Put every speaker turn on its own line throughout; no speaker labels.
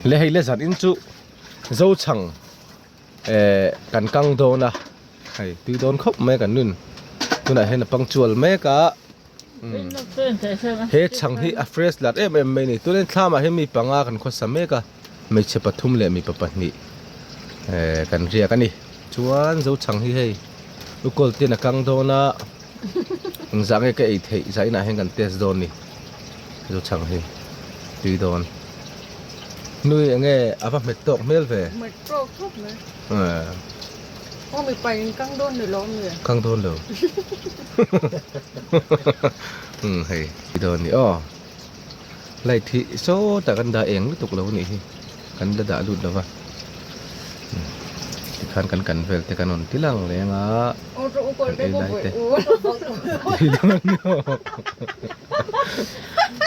Le hei le zan in chu Zochhang eh kan kang dawn a hei tui dawn khawp mai a kan nun tunah hian a punctual mek a he chhang hi a fresh lar em em mai a ni tunin thlamah hian mi panga kan khawsa mek a hmeichhe pathum leh mipa pahnih eh kan riak a ni chuan Zochhang hi hei ukawlh ten a kang dawn a engzah nge ka ei theih zah inah hian kan test dawn a ni Zochhang hi tui dawn. Nui enge a va hmet tawk hmel ve.
Hmet tawk khawp mai. Aw mipa in kang dawn ni lo mi?
Kang dawn lo. Umm hei ti dawn ni aw. Light hi sawtah kan dah eng lutuk lo nih hi. Kan la dah lut lo va. Tikhan kan kan vel te kan rawn ti lang reng a. Kan ei lai te.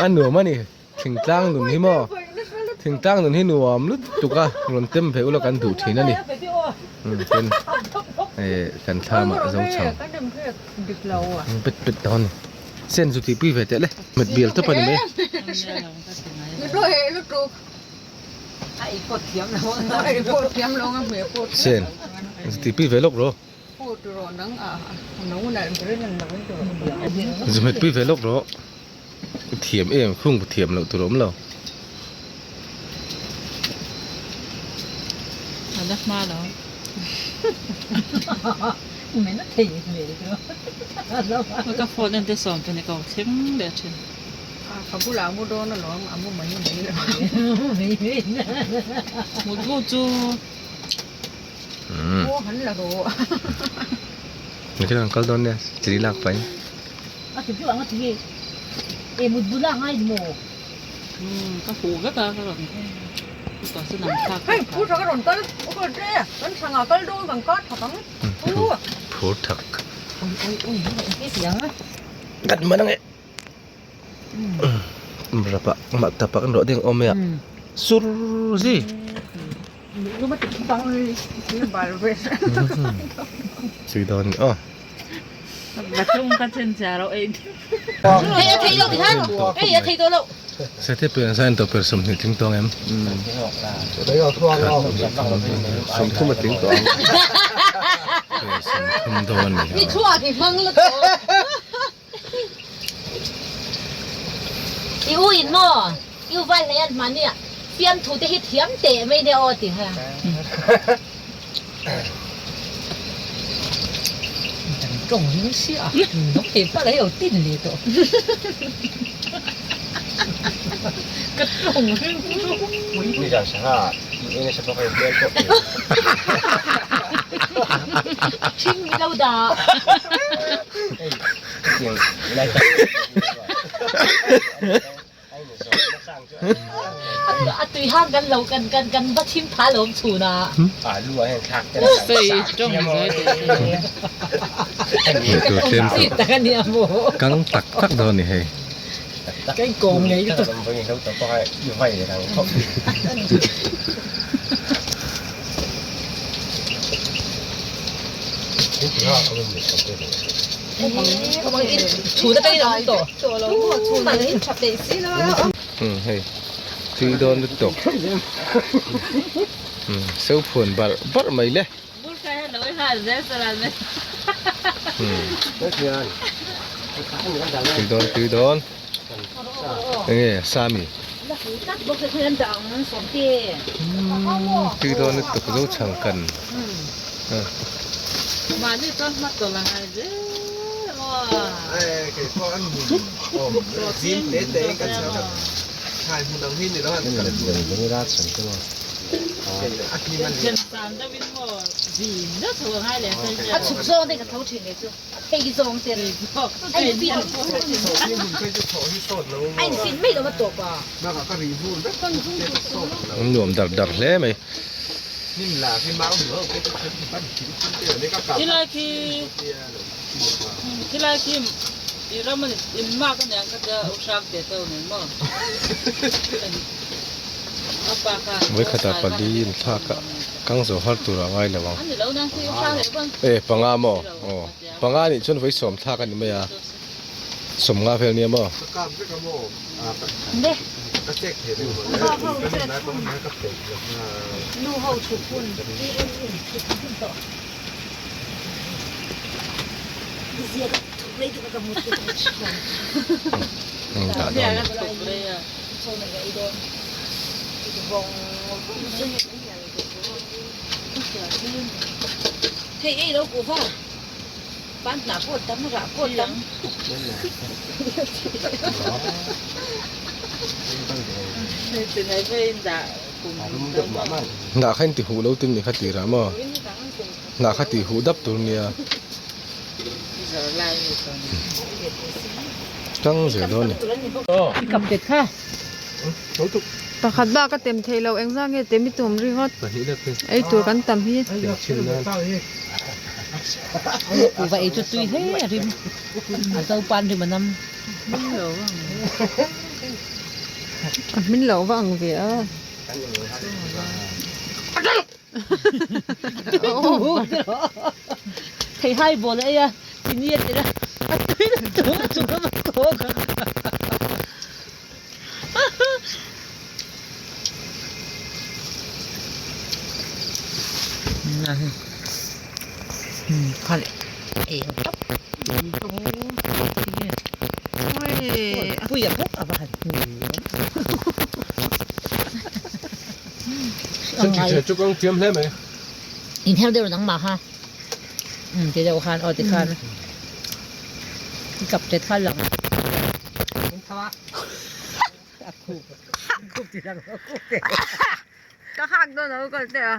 A nuam a ni. Thingtlang nun hi maw? Thingtlang nun hi nuam lutuk a, rawn tem ve ula kan duh thin a ni. Tin, eh kan thlam ah zo chho. Pet pet dawn ni. Sen chu tihpui ve teh le, hmet bial tawp a ni mai. Sen chu tihpui ve lawk rawh. Zu hmetpui ve lawk rawh. I thiam em khung thiam loh tur a awm lo.
A la hma lo. Ka phone en te sawm te ni ko thleng leh thin.
Ka bulah a mu dawn alawm a mu mai mai lo.
Mutbu chu.
Aw han la rawh.
Engtin an kal dawn nia chiri lak pahin.
A ti chu ang a ti nge e mut bula ngai ni maw?
Umm ka huh vek a ka rawn chutah chuan an thlak
Hei phur thak a rawn kal u ka tle kan thangah kal dawn kan kar thak ang u.
Phur thak.
Oi oi oi oi ti ang a.
Kan man ange. Rapa mah tapa kan rawh ding awm mai a sur zi. Tui dawn ni aw. Sete pian zain tawh per 20 tling tawng em? 30 a tling tawh ang. 30 dawn a ni a.
I u in maw? I u vai hlei an hman i fiamthu te hi thiam teh mai nia aw ti kha. Kan tawng ring sia a, nang thei pal hi lo tin leh tawh. Ka tawng ring chu.
Nizan sangha i ei nasa bawk a i hmel pawh i.
A ṭhing mi lo dah. A tui hang kan lo kan kan kan va chim pha lawm chhun a.
Kang tak tak dawn ni hei. Hei tui dawn lutuk seu phuan barh barh mai le. Tui dawn tui dawn enge sami tui dawn lutuk zo chhang kan.
A chhuk zawng te ka tho thin leh chu a phei zawng te a in fit a in fit mai lo a tawp a.
An nuam dar dar hle mai.
Khilai khi khilai khi i ram ani in mak aniang ka tia u hrang te teuh nen maw a pa khan
Vawikhat ah pali in thlak a kang zo har tur a ngai lo ang. E panga maw aw panga anih chuan vawi sawm thlak a ni mai a sawm nga vel nia maw.
Nu ho thut hun.
Hnah kha in ti huh lo tin ni kha tirah maw hnah kha ti huh dap tur nia tang zel dawn a ni.
Pakhat bak a tem theih loh engzah nge tem i tum ringawt ei tur kan tam hi.
Kuhva ei chu tui hle a rim a zopan rim a nam.
A hmin loh va ang ve a.
Thei hai bawl a ei a tini a tel a a tui lutuk a chung a va kawk a. Inher deuh nangmah kha ti deuh khan aw tikhan i kap tet kha lang.
Ka hak dawn a kal teh a.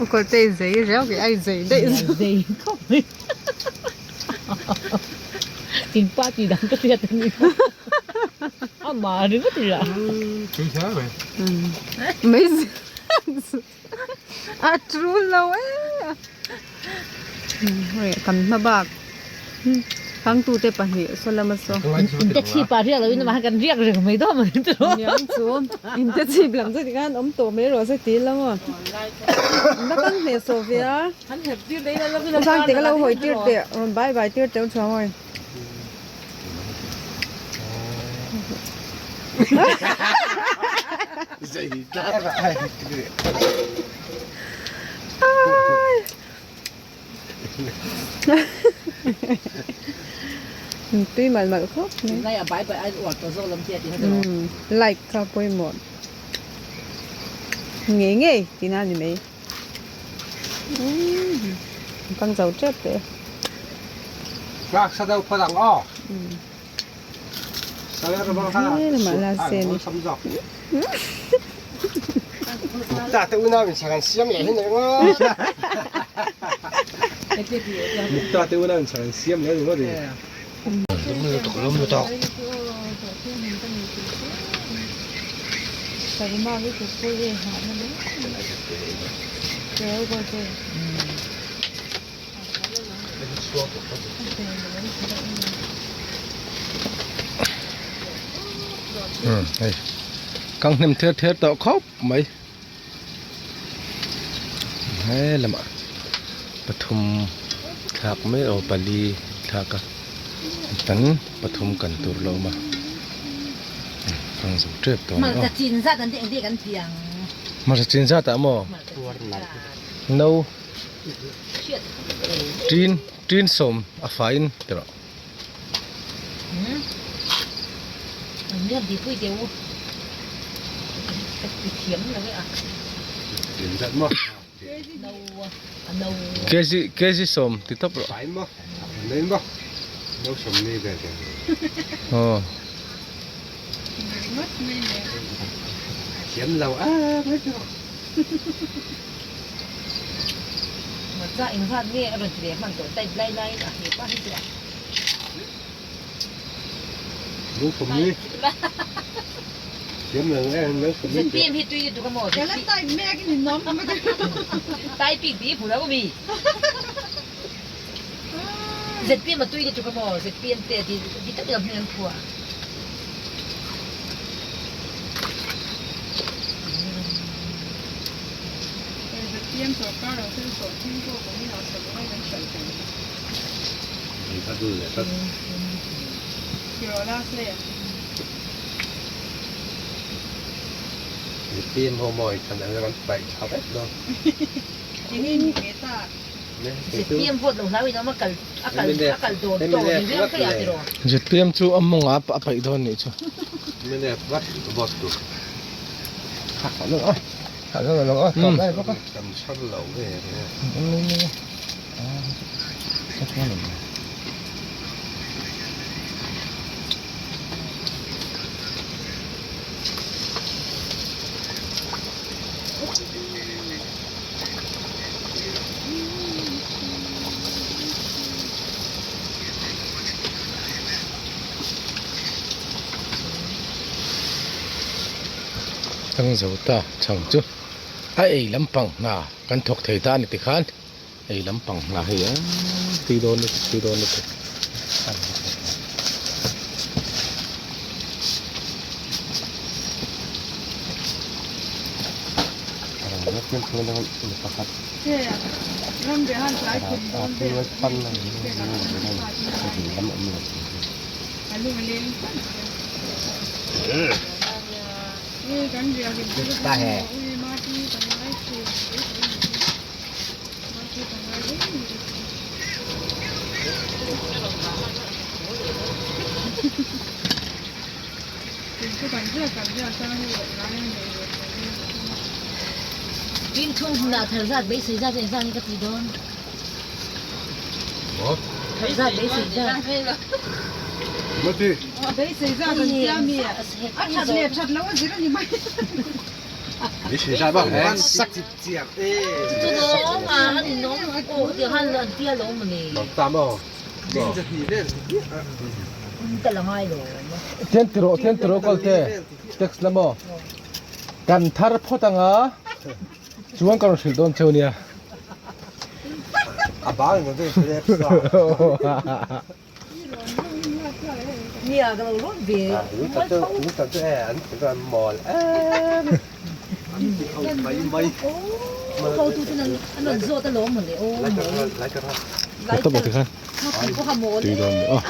Kawltei zei riau ke ai zei daih zawk.
Zei khawp mai. In pa tih dan ka hriat a ni. Amah ringawt i la.
Mai a tul lo e. Hei kan hma bak hangtute pahnih saw lama saw.
Inte chhip ah riak loin amah kan riak reng mai dawn mai chu.
Niang chu inte chhip lam chu tikhan awm tawh mai rawh se ti ila maw. La kan hneh sawh ve a. Zang te ka lo hawi tir teh rawn bai bai tir teh chuang awi. Tui malh malh khawp mai. Like kha pawimawh ngei ngei tihna a ni mai. Kang zo tep teh.
Hei kang hnem ther ther tawh khawp mai he lamah pathum thlak mai aw pali thlak a tan pathum kan tur la awm a kang zo tep tawh a ni aw hmarcha chin zat ah maw no. Tin tin sawm a faiin ti rawh. Kg kg sawm ti tawp rawh. Aw.
ZPM a tui lutuk a maw ZPM te ti ti tak lam hian an phuah.
ZPM sorkar ang thil sawh thin pawh kum in hausa duh aiin an hralh thei. Tiraw la se.
ZPM ho maw i than ang kan paih tha vek dawn.
Enge ni ve ta.
ZPM vote lo hlau in awm a kal a kal a kal dawn tawh ni viau ka ya tiraw.
ZPM chu a mawng a a paih dawn nih chu.
Mnf vat vote tur. Kan chhan lo ve ve.
Tang zo ta chhang chu a ei lampang hna kan thawk thei ta a ni tikhan ei lampang hna hei a tui dawn lutuk tui dawn lutuk.
Tin thum hmunah thar zat beisei zat engzat nge ka tih dawn? Thar zat beisei zat.
Beisei zat an tia mi a that leh that loh a zir a ni mai.
Chu lawm a an inawm aw tiang khan an tia lawm mawni. Ka la ngai lo.
Tian tiraw tian tiraw kawl te text la maw kan thar phawt anga chuan ka rawn hrilh dawn cheu nia.
Nia ka lo rawn ve Hotu ten an rawn zawt alawm mawle aw mawl.
Tui dawn ni aw.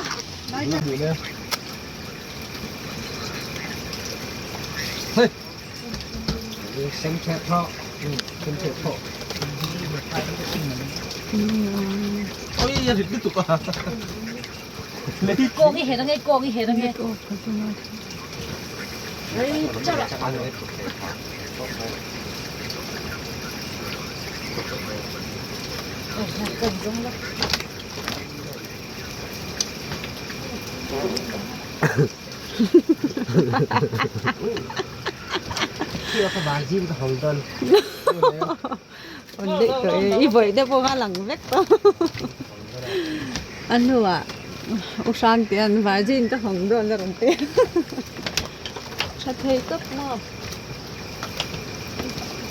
Kawng i her ange kawng i her ange.
I vawih te pawh kha lang vek tawh a hnuah u hrang te an virgin ka hawng dawn a rawn ti tha thei tawp maw.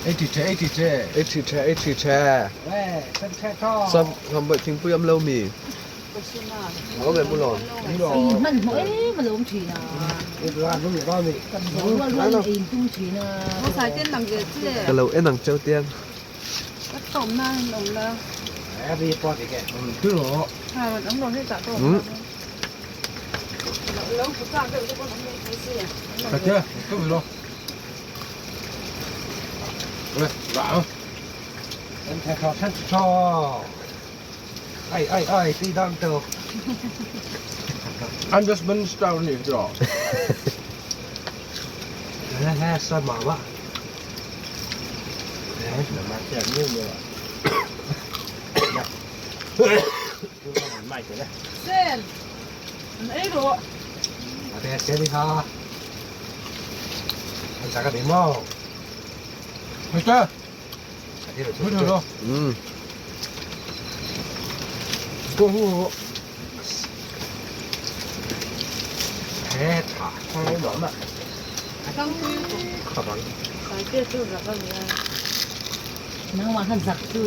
Ei thi tha ei thi tha
ei thi tha ei thi tha sam sam bawih thingpui am lo mi.
Ei hmanhmawh em a lo awm thin a. Kan zawh rual rual in ei in tum thin a.
Ka lo en ang cheu tiang.
Ai ai ai tui dang tawk.
Undersman star ni tiraw.
He he sa mah mah.
Sen, an ei rawh.
Ate se ni kha. An chaka ni maw.
Hei
Nangmah khan zak chu.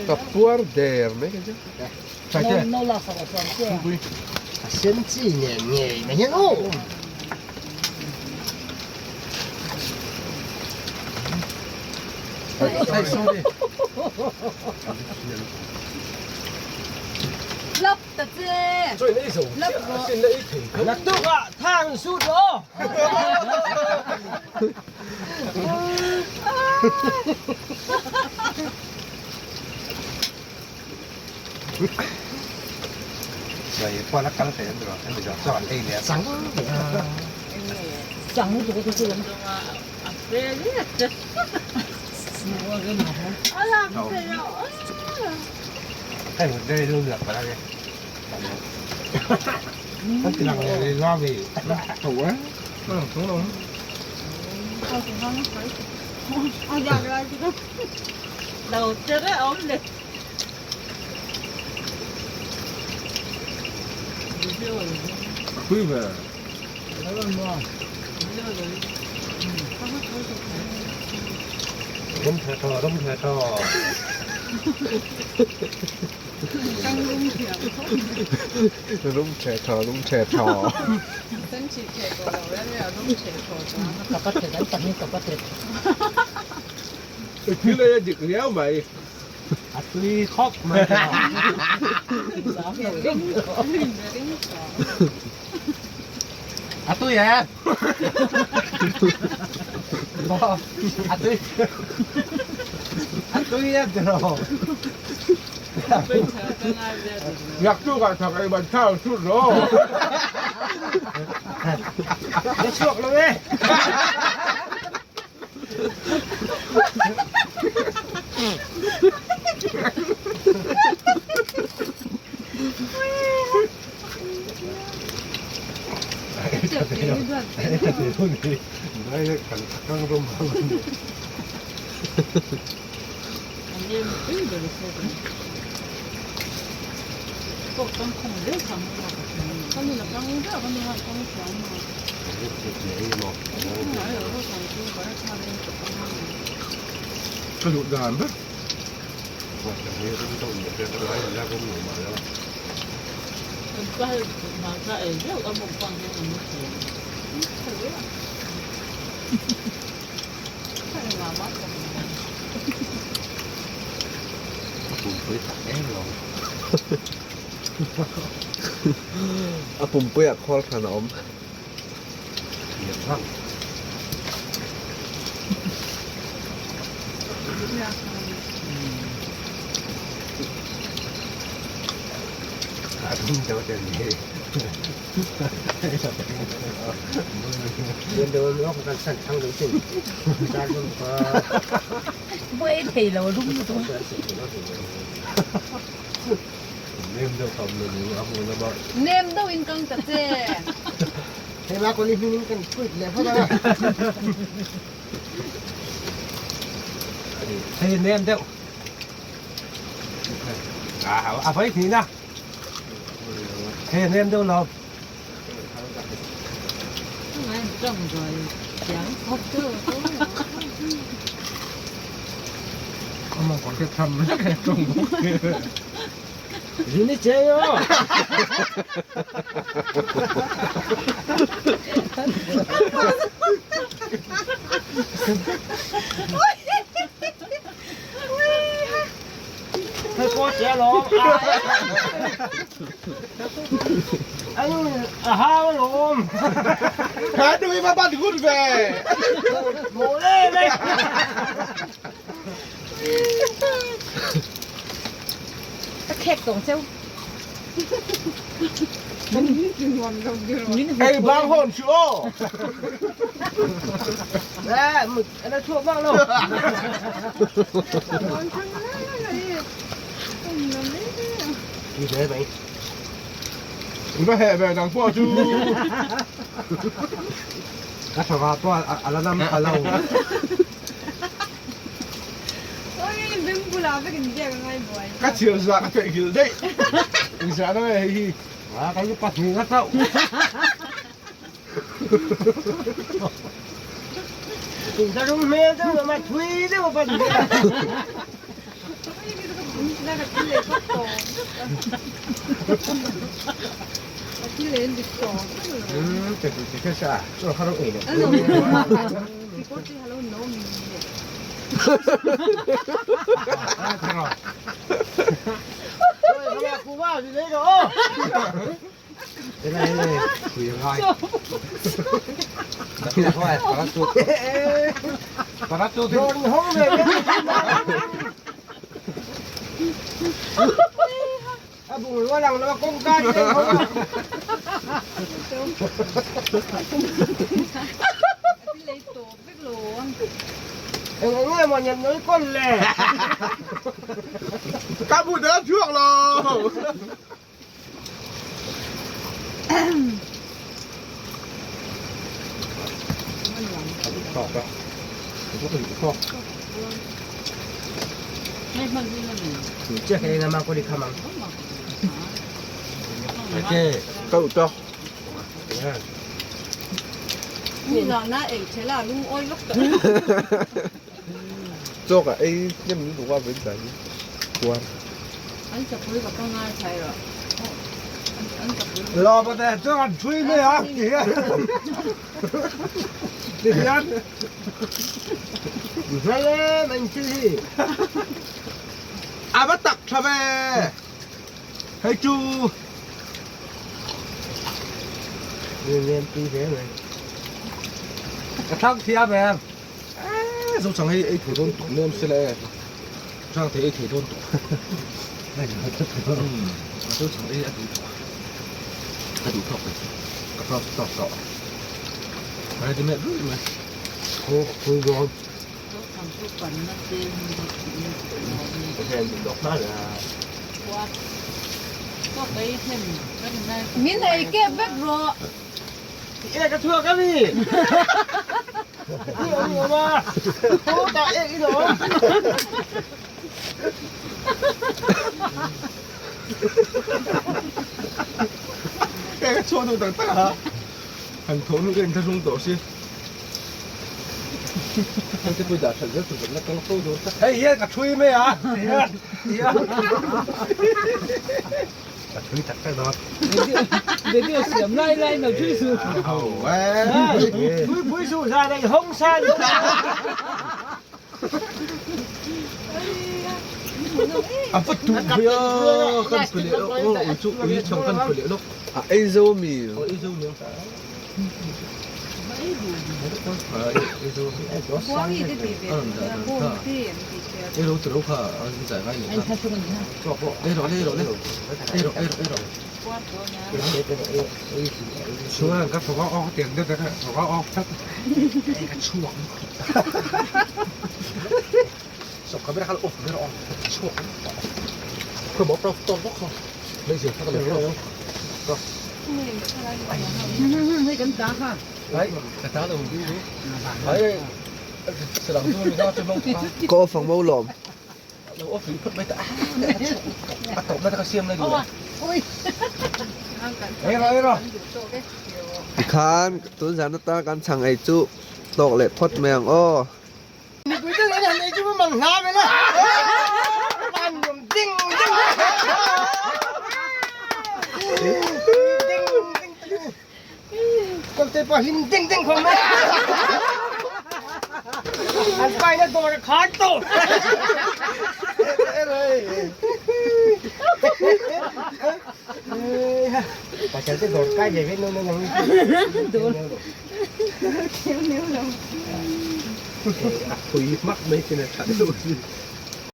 Ka puar der mai ka chu.
Pui tak em lo.
A pumpuiah khawl hran a awm.
Buai thei lo rum lutuk.
Nem deuh tam lo ni a hmun lama.
Nem deuh in kang ta che.
Hela kawli hming in kan quit leh phawt a.
Hei nem deuh. A vai hnih na. Hei nem deuh lo.
Ka khek tawng cheu.
Ei bang hon chu aw. Va heh ve nang pawh chu.
Ka tha pawh a la nam pha lo.
Ka chhiar zah ka theihghilh daih. Engzah na nge hei hi?
A kan pa hnih nga chauh. Ka rum hmel deuh a thui deuh a pan
Ka bu ta chhuak lo. Ka u to.
Chawk ah ei hnem lutuk a vei tlai hi chuan.
A va tak tha ve. Hei chu.
Ka thlang thiam em?
Zo chang hei ei thei dawn tuk nem se le. Chang thei ei thei dawn tuk. Zo chang ei a duh tuk. Ka duh thawk mai. Ka thawk tawk tawh. Ready made rui mai.
Min ei kep vek rawh.
E ka chhuak a mi. Ti awm awm a. Tho ta e in awm.
E ka chhuak duh tak tak a. Han tho nu ka inthlahrung tawh si. Hei te pawh i dah that zel tur kan la kal fo dawn ta.
Hei hian ka thui mai a. Tihian tihian. Ka thui tak tak dawn.
Video siam lai lai no thui su.
Pui pui su sa dei hong san.
A va duh ve a, kan pe leh lawk aw, ui chu ui chhang kan pe leh lawk.
A ei zo mi?
Aw ei zo niang. Ei zo. Ei ro tiro kha a zai ngai ni kha. Ei rawh le ei rawh le. Ei rawh ei rawh ei rawh.
Chuan ka thawk a awk tiang deuh te kha thawk a awk tlat.
Ka chhuak. Sawk kha ber kha off ber on chhuak kha mo prof tawk bawk kha mai zir kha ka lo prof prof
hei kan ta kha
ai ka ta lo ai salang chu mi kha chu mong kha
Ka off ang mo lawm.
Lo off lui phawt mai ta a tawp na ta ka siam lai duh
Ei rawh ei rawh.
Tikhan tun zan atan kan chhang ei chu tawk leh phawt mai ang aw.
A phui hmak mai sin a tha deuh.